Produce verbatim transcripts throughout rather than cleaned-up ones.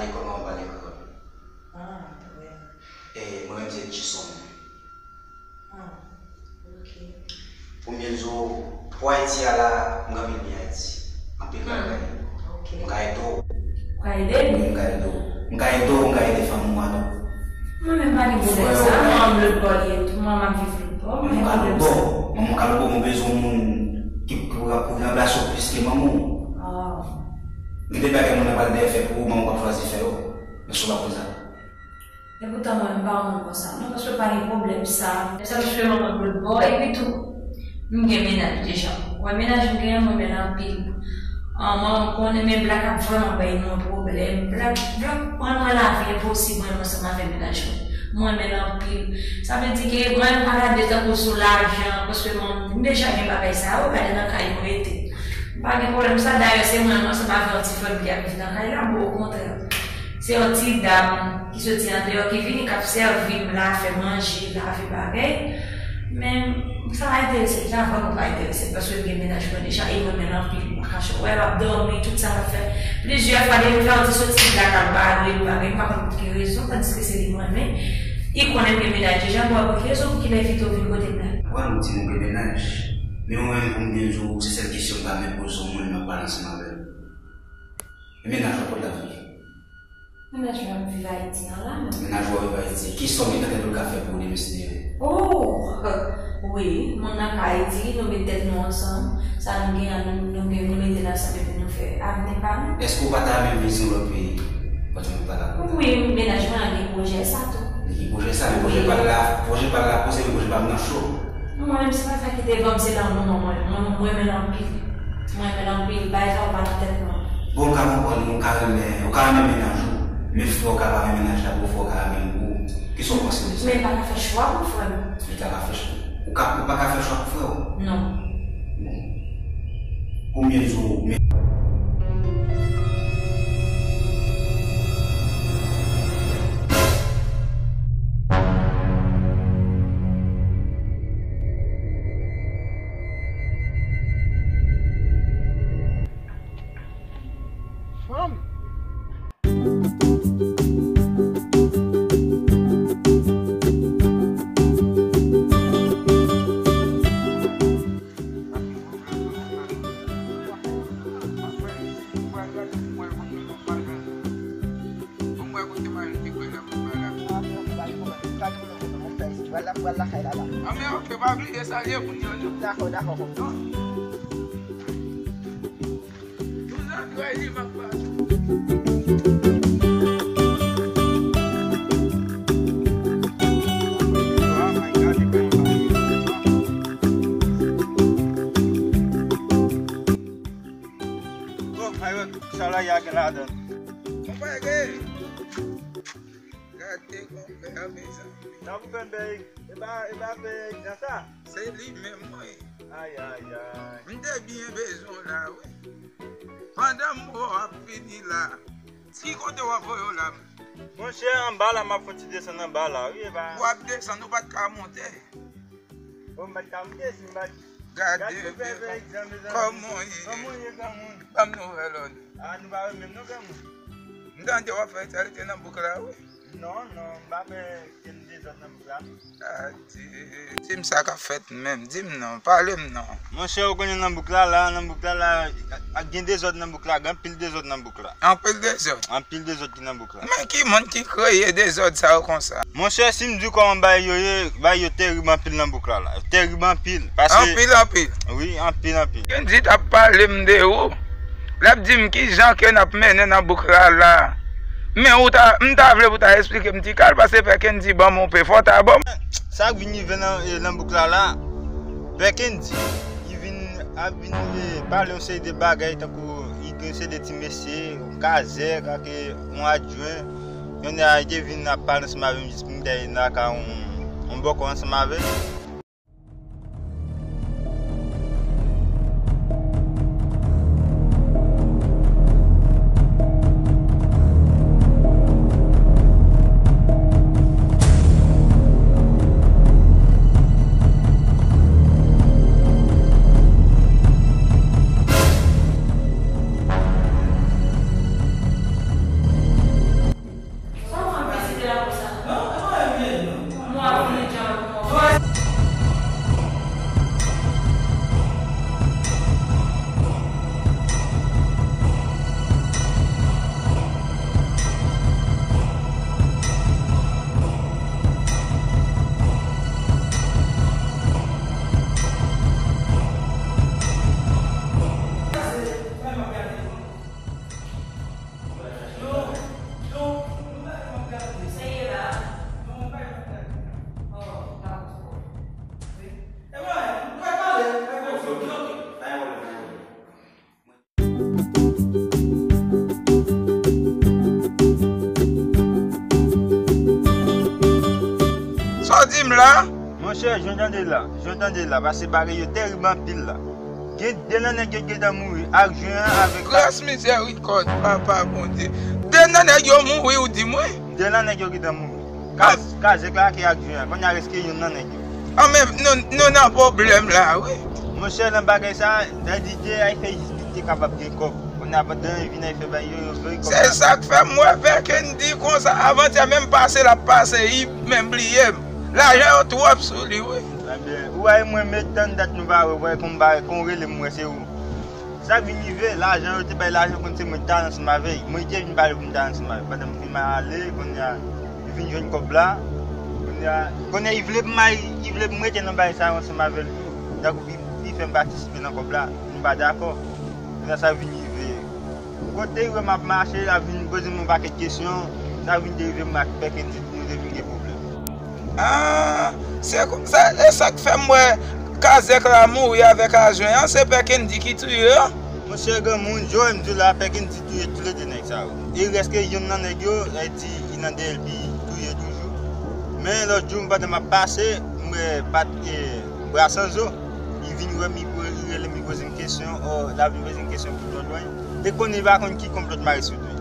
Lekòl mwen pa lekòl. Ah, trè. E mwen menm se Jison. Ah, ok. Pou m byen di w, pou Ayiti a la, m gen anpil byen Ayiti. Anpil bagay. Ok. M ka ede w. Ou ka ede m? M ka ede w. M ka ede w, m ka ede fanmi w a tou. Mwen menm pa gen pwoblèm sa, mwen lòt bò li ye tou, mwen m ap viv lòt bò, mwen gen pwoblèm sa. Manman w ka lòt bò, mwen bezwen yon moun ki pou, pou ranplase w plis ke manman w. Ah. Gen de bagay moun nan pral dèyè fè pou ou, manman w ap chwazi fè yo. Men si w pa konn sa. Epoutan mwen, m pa yon moun konsa. Non, paske pa gen pwoblèm sa. Sa paske manman m lòt bò, epi tou, m gen mennaj deja. Ou wè mennaj m genyen, mwen renmen l anpil. Ah, manman m konnen, men blak ap vrèman bay nou pwoblèm. Blak, blak rann mwen lavi enposib, mwen menm ansanm avè mennaj mwen. Mwen renmen l anpil. Sa vle di ke mwen menm pa gade tankou sou lajan, paske mwen, m deja gen bagay sa yo, gade nan kay mwen rete. M pa gen pwoblèm sa, dayè se mwen menm ansanm avè yon ti frè m ki ap viv nan kay la, bon, okontrè. Se yon ti dam ki soti andeyò, ki vini, k ap sèvi m la, fè manje, lave bagay. Men, sa pa enterese m, sa vrèman pa enterese m, paske m gen mennaj mwen deja, e mwen renmen l anpil, m pa kache w. Wè, l ap dòmi, tout sa l ap fè. Plizyè fwa, depi m fè yon ti soti, l ap bare m bagay, m pa konn pou ki rezon, tandiske se li m renmen. Li konnen m gen mennaj deja, m pa wè pou ki rezon, pou ki l evite w vin kote m la. Wè, m di m gen mennaj, men mwen menm pou m byen di w, se sèl kesyon m ta renmen poze yon moun m ap pale ansanm avè l. E mennaj ou kote l ap viv? Mennaj mwen ap viv Ayiti an la, non. Mennaj ou ap viv Ayiti. Kisa w gen nan tèt ou l ka fè pou ou demen si Dye vle? Oh! Wi, moun nan ka ede nou met tèt nou ansanm. Sa nou gen an, nou, nou gen, nou mete l ansanm epi nou fè avni pa nou. Èske ou pa ta renmen vin yon lòt peyi? Pandan nou pa la. Wi, mennaj mwen an gen pwojè sa tou. Li gen pwojè sa, men pwojè pa l la, pwojè pa l la poze, men pwojè pa m nan cho. Mwen menm, se pa sa ki devan m, se lanmou mwen, mwen, mwen, mwen renmen l anpil. Mwen renmen l anpil, bagay sa yo pa nan tèt mwen. Bon, m ka konprann ou, ou ka renmen, ou ka renmen mennaj ou, men frè w ka pa renmen mennaj la pou frè w ka renmen l pou ou. Kisa w panse de sa? Men m pa ka fè chwa pou frè m. Li ka pa fè chwa. Ou ka, ou pa ka fè chwa pou frè w? Non. Bon. Konbyen jou men. Fanm. Pral lakay la la. Ah, men ok, pa bliye salye moun yo, yo. Dakò, dakò, kòmsi. Tout zantray li m ap pase. Oh, ay wè, sa la y a gen ladan. Konpè, gade. Gade konpè a, mezanmi. Sa pou fè bèy. E pa, e pa bèy nan sa. Se li menm, wi. Ay, ay, ay. M te byen bezwen w la, wi. Pandan m wè w ap vini la, ki kote w ap voye w la? Monchè, anba la, m ap fè ti desann anba la, wi, e pa. W ap desann, ou pa t ka monte. Bon, m pa t ka monte, si m pa t. Gade, gade, kòman w ye? Kòman w ye, granmoun? Ban m nouvèl ou. Ah, nou pa wè menm non, granmoun. M tande w ap fè salite nan bouk la, wi. Non, non, m pa fè kenn dezòd nan bouk la. Ah, di, di m sa k ap fèt menm, di m non, pale m non. Monchè, ou konnen nan bouk la, la, nan bouk la, la, ak gen dezòd nan bouk la, gen anpil dezòd nan bouk la. Anpil dezòd? Anpil dezòd ki nan bouk la. Men ki moun ki kreye dezòd sa yo konsa? Monchè, si m di w kòman bagay yo ye, bagay yo terib anpil nan bouk la, la. Yo terib anpil. Paske... Anpil, anpil? Wi, anpil, anpil. Kendy t ap pale m de ou. L ap di m kijan ke n ap mennen nan bouk la la. Men ou ta, m ta vle pou ta esplike m ti kal, paske Pè Kendy ban m yon pe, fò w ta ban m. Sa k vin rive nan, e, nan bouk la la, Pè Kendy, li vin, ap vin, e, pale yon seri de bagay, tankou li gen yon seri de ti mesye, yon kazèk, ak, e, yon adjwen. Yonn nan yo te vin ap pale ansanm avè m jis pou m te nan ka yon, yon bòkò ansanm avè l. Di m la. Monchè, jan w tande la, jan w tande la, paske bagay yo terib anpil la. Gen de nan nèg yo gentan mouri, ak jwen an, avèk... Gras mizèrikòd, Papa Bondye. De nan nèg yo mouri, ou di mwen? De nan nèg yo gentan mouri. Kaz, Kazèk la ki ak jwen an. Kounye a rèske youn nan nèg yo. An, men nou, nou nan pwoblèm la, wi. Monchè, nan bagay sa, sa di te ay fè jis li te kapab gen kòb. Kounye a pandan yo vin ay fè bay yo, yo voye kòb la. Se sa k fè m wè Pè Kendy konsa. Avantyè menm pase l ap pase, li menm bliye m. Lajan yo twòp sou li, wi. Ebyen, ou wè mwen met tann dat nou pa wè, wè kon m pa, kon w rele m, wè se ou. Sa k vin rive, lajan yo te bay lajan konn se mwen ki t al ansanm avè l. Mwen ki te vin pale pou m t al ansanm avè l. Pandan m fin mal ale, kounye a, li vin jwenn kòb la. Kounye a, kounye a, li vle pou m al, li vle pou m rete nan bagay sa yo ansanm avè l tou. Tankou li, li fè m patisipe nan kòb la. Nou pa dakò. Kounye a, sa vin rive. Kote li wè m ap mache, l ap vin poze m yon pakèt kesyon. Sa vin derive m ak Pè Kendy, nou te vin gen pwoblèm. Ah, se konsa, e sa k fè m wè Kazèk la mouri avèk ajwen an, se Pè Kendy ki touye yo? Monchè granmoun, jan w wè m di w la, Pè Kendy touye toulede nèg sa yo. E rèske youn nan nèg yo, e di, li nan dèyè l, li touye toujou. Men lòt jou, pandan m ap pase, m wè Pat, e, Bra San Zo, li vin wè m, li po-, li rele m, li poze m kesyon, o, l ap vin poze m kesyon pou Dòdway. E konnen li pa konn ki konplòt mare sou do l.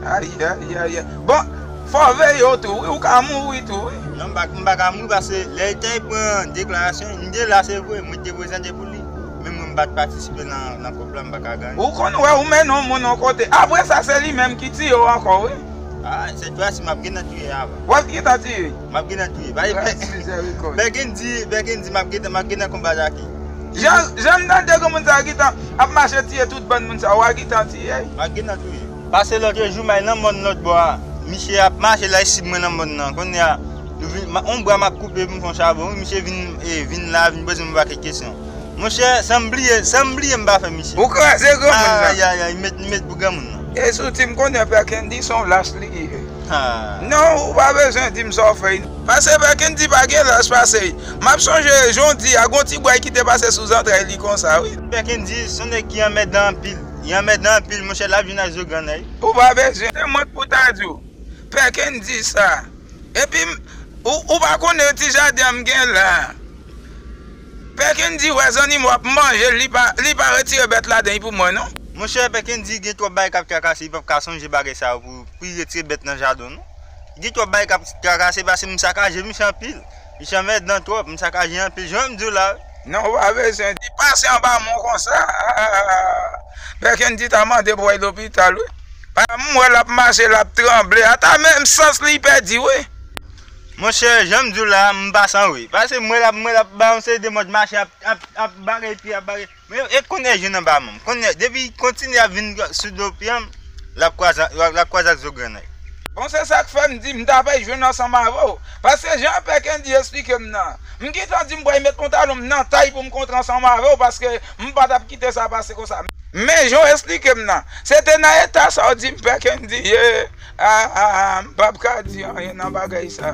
Ay, ay, ay, ay. Bon, fò w veye w tou, wi, ou ka mouri tou, wi. Non, m pa, m pa ka mouri, paske lè l te pran deklarasyon, m te la, se vre, mwen te prezante pou li. Men mwen, m pa t patisipe nan, nan kòb la, m pa ka gade. Ou konn wè, ou mennen yon moun yon kote. Apre sa, se li menm ki tiye w ankò, wi. Ah, sèt fwa si m ap gentan touye avan. W ap gentan tiye? M ap gentan touye. Pè Kendy, Pè Kendy, m ap gentan, m ap gentan konbat ak li. Jan, jan m tande granmoun sa gentan ap mache tiye tout bann moun sa, w a gentan tiye? M ap gentan touye. Pase lòt jou, m al nan mòn lòt bò a. Misye ap mache la, li sib mwen nan mòn nan. Kounye a, nou vin, ma, yon bra m ap koupe pou m fè yon chabon. Wi, misye vin, e, vin la, vin poze m yon pakèt kesyon. Monchè, san m bliye, san m bliye m pa fè misye. Ou kraze granmoun nan. Ay, ay, ay, met, met pou granmoun nan. E sou ti m konnen Pè Kendy se yon lach li ye. Ah. Non, ou pa bezwen di m sa w fè. Pase Pè Kendy pa gen lach pase. M ap sonje jan w di a, gon ti bway ki te pase sou zantray li konsa, wi. Pè Kendy se yon nèg ki anmèdan anpil. Li anmèdan anpil, monchè, l ap vin ak zo grann, wi. Ou pa bezwen. Se mwen k pou ta di w. Pè Kendy sa. Epi, m, ou, ou pa konnen ti jaden an m gen la. Pè Kendy wè zannimo ap manje l, li pa, li pa retire bèt ladan l pou mwen, non. Monchè, Pè Kendy gen twòp bagay k ap trakase, li p ap ka sonje bagay sa yo pou, pou li retire bèt nan jaden w, non. Gen twòp bagay k ap trakase, pase m sakaje misye anpil. Misye anmèdan twòp, m sakaje anpil. Jan m di w la. Non, ou pa bezwen di pase anba men w konsa. Pè Kendy ta mande pou w al lopital, wi. Pa m wè l ap mache, l ap tranble. Ata menm sans li pèdi, wi. Monchè, jan m di w la, m pa san ri. Pase m wè l ap, m wè l ap ba yon seri de mòd mache, ap, ap, ap bare pye, ap bare. Men e kounye a jwenn anba men m. Kounye a, depi l kontinye ap vin sou do pye m, l ap kwaze, l ap kwaze ak zo grann nan. Bon, se sa k fè m di m ta pral jwenn ansanm avè w. Paske jan Pè Kendy esplike m nan, m gentan di m pral met pantalon m nan tay pou m kontre ansanm avè w, paske m pa t ap kite sa pase konsa. Men jan w esplike m nan, se te nan eta sa w di m Pè Kendy ye. A, a, a, m p ap ka di anyen nan bagay sa.